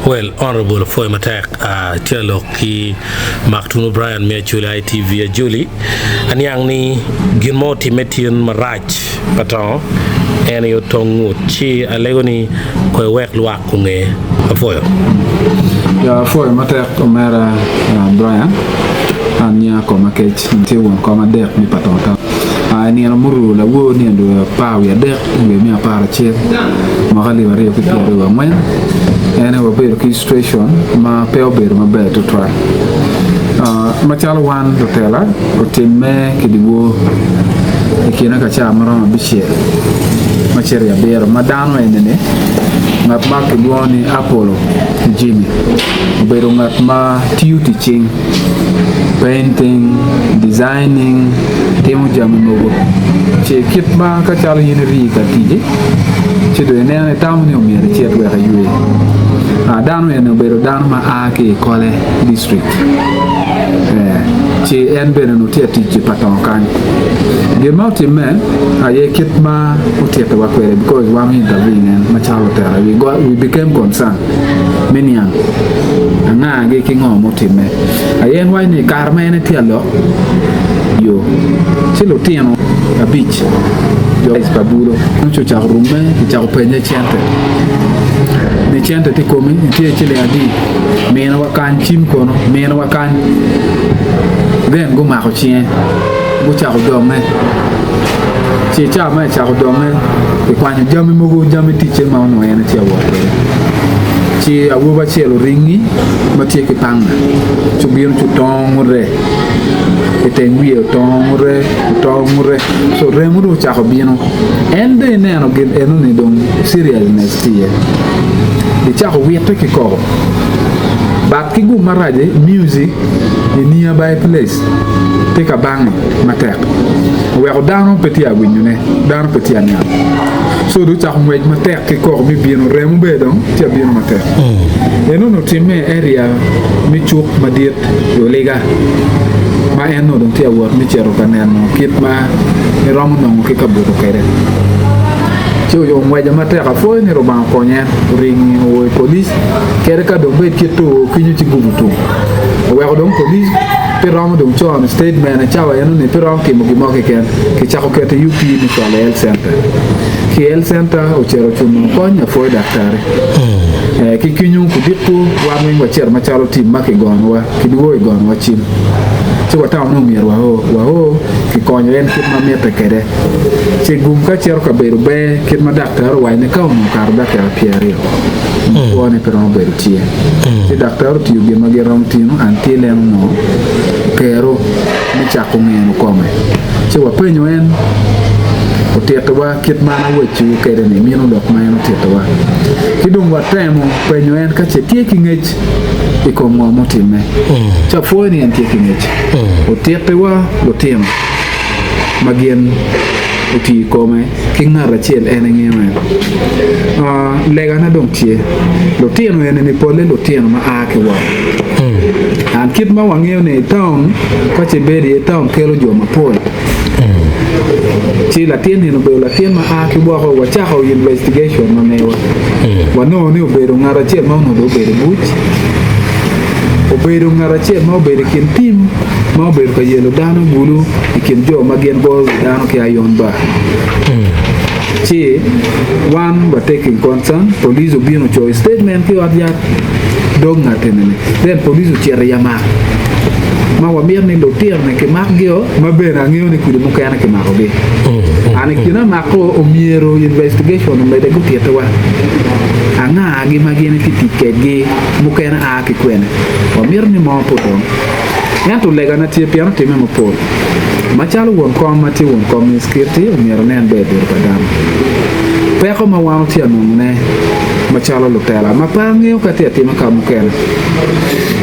Well, Honourable apwoyo matek tye alok ki Mark Tunu Brian me Acholi ITV Ajoli aniang ni gin mo otimme tyen marac pa tongo en aye otong ngut ci alego ni kono iwek lwak onge. Apwoyo. Ya apwoyo matek omera Brian an nyinga Komakec atye won kom adek me Patongo Town. I nino murumo lawor nino dwe 13 dwe me 11 mwaka 2024 en aye wabedo ki situation ma pe obedo maber tutwal. Macalo wan lutela otimme ki dyewor i kine ka cawa maromo abicel ma cito i abiro ma dano eni-ni ngat ma kilwongo ni Apollo Jimmy obedo ngat ma tiyo tic cing. painting, designing, timo jami mogo ci kit ma ka calo in iri ka tic ci dong ineno itamo ni omyero icit wek iywe. Dano eni obedo dano ma a ki i Kole district ci en bene onongo tye ka tic i Patongo kany. Gin ma otimme aye kit ma otitowa kwede because wan intervene en macalo lutela we became concerned. me niang angagi ki ngo mutimme. Aye en waco ni i kare ma en etye alok yo, ci lutino abic jo pa bulo ci ocako rumme, kicako penye cente ni cente tye i komi itye ciling adi minowa kany cim kono minowa kany then gumako cinge gucako donge Ci i cawa ma ecako donge, kikwanyo jami mogo, jami ticce ma onongo en etye ka wot kwede. Ci awobi acel oringi ma tye ki panga, ci obino ci otongo ngute i teng wiye, otongo ngute, otongo ngute, co remo dong ocako bino. En dong ineno gin enoni dong seriousness tye iye. Gicako wite ki koko. But ki gum marac-ci, music i nearby place. Tye ka bange matek oweko dano pe tye awinyone, dano pe tye aniang. Co dong ocako ngwec matek ki koko me bino, remo bene dong tye abino matek. En onongo otimme i area me cuk madit i Oliga ma en onongo dong tye awot me cito ka neno kit ma eromo nongo ki kabuto kwede. Ci ongweco matek apwoyo ni Rubanga okonye en, oringo oo i police kede ka dong bed kit to kwinyo ci gubo tum. Oweko dong police pe romo dong cono statement i cawa eno ni pe romo timo gin mo keken kicako keto i UP me cwalo i health center. Ki i health center ocito ocuno kony apwoyo daktari. Eh, ki kinyu kudiko wan weng wacito macalo team ma kigonowa kidwogo igonowa cim ci watamo ni omyero wao wao kikonyo en kit ma mitte kwede. Ci gum ka cito kabedo ber kit ma daktari owaco ni ka onongo okato dakika pyeraryo kwone pe romo bedo tye. Ci daktar otiyo gin ma gin romo tino until en onongo kero me cako ngeno kome. Ci wapenyo en otitowa kit ma an awecciwu kwede-ni, mino lok ma en otitowa. Ki dong watemo penyo en ka ce tye ki ngec i kom ngo mutimme. Ci apwoyo ni en tye ki ngec. Otitiwa lutino ma gin otiyo i kome ki ngat acel en engeyo en. Legana dong tye, lutino eni-ni polle lutino ma a ki woko. And kit ma wangeyo ni i taun ka ce ibedo iye taun kelo jo mapol. Ci latin eni obedo latin ma a ki woko wacako investigation ma mewa. Wanongo ni obedo ngat acel ma onongo dong obedo i buc, obedo ngat acel ma obedo i kin tim ma obedo ka yelo dano bulu i kin jo ma gin goyo wi dano ki iron bar. Ci wan wa taking concern, police obino ocoyo statement ki ot yat dog ngat eni ni. Then police ocito i amak ma wamito ni lutino ni kimak gio ma bene angeyo ni kudi mukene kimako gi. An i kine amako omyero investigation omedde gutitiwa anga gi ma gin itye tic kedgi mukene a ki kwene. Wamito ni mo pe odong. Ento legana tye pien otimme mapol. Macalo won kom ma tye won kom me Skirti, omyero nen ber bedo pa dano. Peko ma wan watye ka nongone macalo lutela ma pe angeyo ka tye atima ka mukene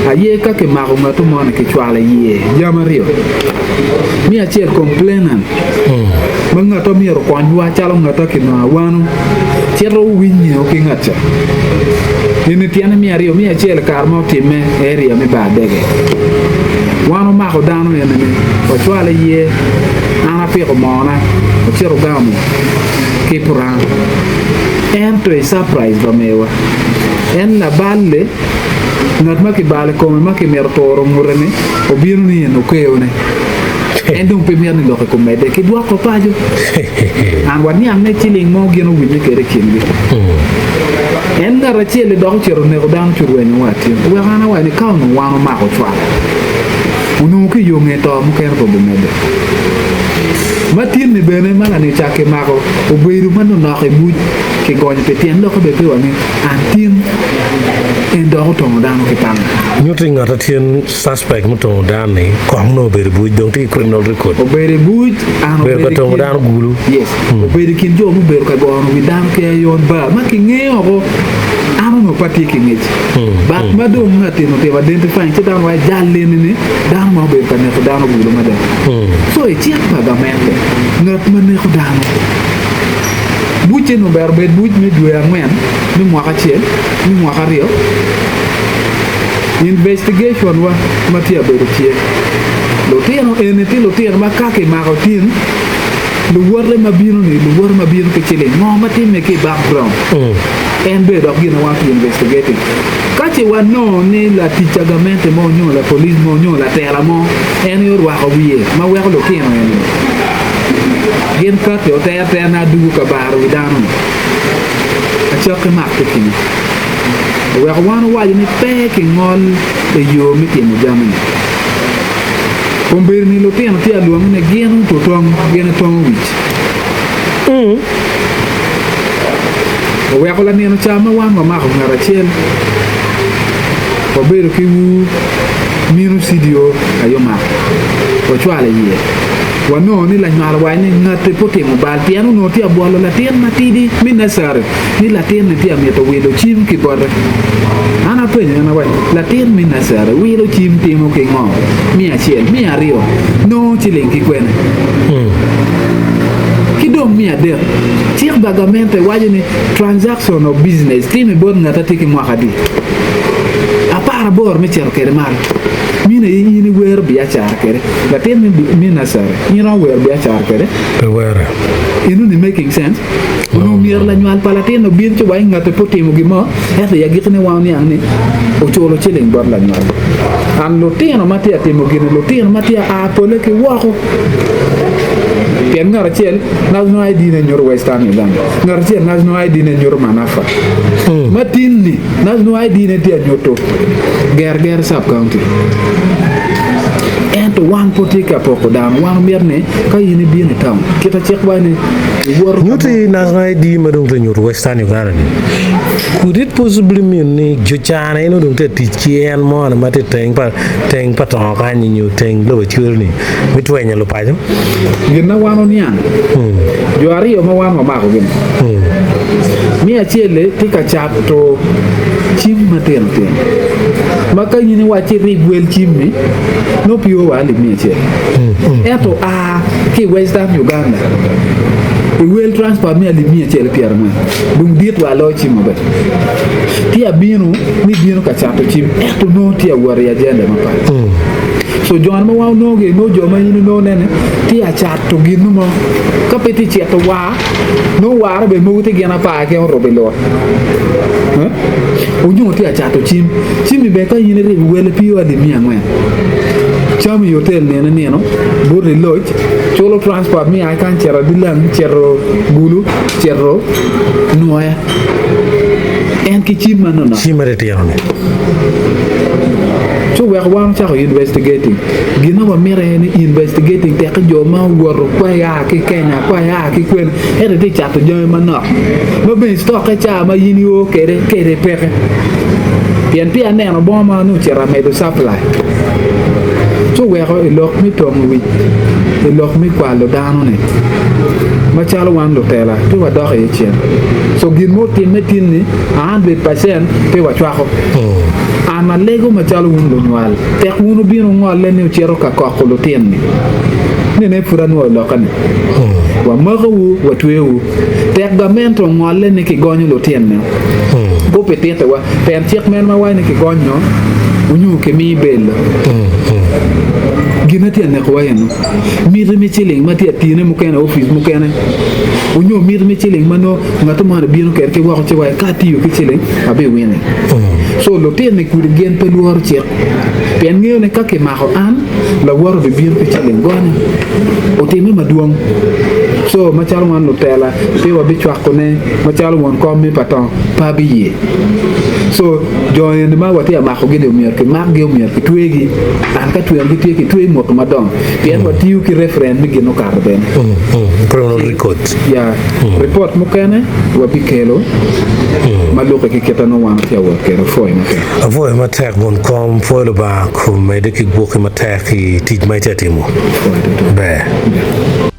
aye ka kimako ngatu moni kicwalo iye jami aryo. Me acel complainant ma ngatu myero okonywa calo ngata kinongo awano cito winyo ki ngat ca. Eni tyene me aryo, me acel i kare ma otimme i area me bar dege. Wan omako dano eni-ni, wacwale iye, an apiko moona, wacito gamo ki puranga. Ento i surprise pa mewa, en labal-li, ngat ma kibalo i kome ma kimito turo ngute-ni, obino ni en okeyone. En dong pe mito ni lok i kom medde ki dwoko paco. An waniang ni ciling mo gin owinye kwede i kingi. En ngat acel-li dok ocito oneko dano ci orwenyo wa atin. Oweko an awaco ni ka onongo wan omako cwalo, onongo ki i yo nge to mukene pe obimedde. Ma tin-ni bene ma lani-ca kimako obedo ma nonok i buc kigonyo pi tyen lokke bene pe wangeyo. An tin en dok otongo dano ki panga. Nyutti ngat a tyen suspect mutongo dano ni kong nongo obedo i buc dong tye ki criminal record. Obedo i buc an Obedo obedo ka i tongo kin dano gulu. Yes, obedo i kin jo mubedo ka gono wi dano ki ayon bar ma kingeyo oko an onongo pe atye ki ngec but ma dong ngat-ti onongo otimo identifying ci dano waco jal eni ni dano ma obedo ka neko dano gulu mada. So i cik pa gamente ngat ma neko dano bucce nongo ber obed buc me dwe angwen, me mwaka acel, me mwaka aryo. Investigation wa ma tye abedo tye lutino eni tye lutino ma ka kimako tin luwote ma bino ni luwote ma bino ki ciling ngo ma timme ki i background en bene dok gin ma wan tye investigating ka ce wanongo ni latic pa gamente mo nyo lapolic mo nyo latela mo en aye orwako wiye ma weko lutino eni gin kati oter ter ne adugo ka baro wi dano ni acakki mak ki kinyo. Oweko wan owaco ni pe kingol i yo me timo jami-ni. Kombeddi-ni lutino tye alwonge ni gin ototong, gin etongo wic. Oweko lanino ca ma wan wamako ngat acel, wabedo ki ur, mino CDO aye omako, wacwalo iye. Wanongo ni lanywal owaco ni ngatti pe otimo bal pien onongo tye abwolo latin matidi me nursery. Ni latin-ni tye ka mito wilo cim ki bote. An apenyo en awaco, Latin me nursery wilo cim timo ki ngo? Me acel. Me aryo, nongo ciling ki kwene? Ki dong me adek, cik pa gamente waco ni transaction of business time bot ngat atye ki mwaka adi? Aparaboro me cito kwede malo. Mine aye in iwero biacara kwede. Latin me nursery in romo wero biacara kwede? Pe were. Enoni making sense? Onongo myero lanywal pa latin obin ci waci ngate pe otimo gin mo, ento i agikkine wan oniang ni oculo ciling bot lanywal. And lutino ma tye ka timo gin-ni lutino ma tye ka a pole ki woko. Pien ngat acel national ID ne nyuto Western Uganda, ngat acel national ID ne nyuto Manafa, ma tin-ni national ID ne tye ka nyuto Ger Ger Sub County. Ento wan pud tye ka poko dano, wan omyero ni ka in ibino i town, kita cik wa ni iwoto ka mo. Nyuti national ID ma dong tye nyuto Western Uganda ni, could it possibly mean ni jo cana en dong tye tic ki en mo ni ma tye teng pa teng pa tongo kany nyo teng lobo acwele ni me twenyo lupaco? Gin ma wan oniang, jo aryo ma wan wamako gi ni, me acel-li tye ka cato cim matino tino ma ka in iwacci irib wel cim-mi nongo pio wa alip miya acel ento oa ki i Western Uganda i wel transport me alip miya acel ki pyerangwen dong dit wa loyo cim maber. Tye abino ni bino ka cato cim ento nongo tye awot i agenda mapat. So jo ma wan onongo gi nongo jo ma in inongo nene tye acato gin mo ka pe tye cito war nongo warre bene mogo tye gin apar keken orubo i lut onyo tye acato cim cimmi bene ka in iribo wele piyo alip miya angwen cam i hotel nino nino buto i loc culo transport me a kany cito adilang cito gulu cito nwoya en ki cim manonok. Cim ma titino-ni. Ci oweko wan ocako investigating. Gin ma wamito aye ni investigating tekke jo ma owoto kwa ya ki Kenya, kwa ya ki kwene, ento itye cato jami manok ma bene stokke ca ma in io kede, kede peke. Pien peya aneno bongo ma nongo ocito amedo supply. Ci oweko i lok me tongo wic, i lok me kwalo dano-ni, macalo wan lutela pe wadok iye cen. So gin ma otimme tin-ni, a 100% pe wacwako. An alego macalo wun lunywal, tek wun wubin wungolle ni wucito ka koko lutin-ni. Nene pud anwoyo lokke-ni. Wamakowu, watweyowu. Tek gamente ongolle ni kigonyo lutin-ni, gupitittewa, pien cik meno ma waco ni kigonyo onyo kimi bel-lo. Gin ma tye ka nekowa eno, miti me ciling ma tye ka tine mukene, opic mukene. Onyo miti me ciling ma nongo ngat moni bino kwede ki woko ci waci ka atiyo ki ciling abi winning. So lutino-ni kudi gin pe lworo cik pien ngeyo ni ka kimako an lawote obibino ki ciling gonya otime madwong. So macalo wan lutela pe wabicwako ne macalo won kom me patong pe abiye. So jo eni ma watye ka makogi ni omyero kimakgi omyero kitwegi and ka tweyogi tye kitwe mutu madongo pien watiyo ki reference me gin okato bene. Criminal records. Ya, report mukene wabikelo ma lukke ki kite nongo wan watye ka wot kwede. Apwoyo matek. Apwoyo matek won kom, pwoyo Lubanga kom mede ki gwoki matek i tic ma itye ka timo. Apwoyo tutwal. Ber. Ber.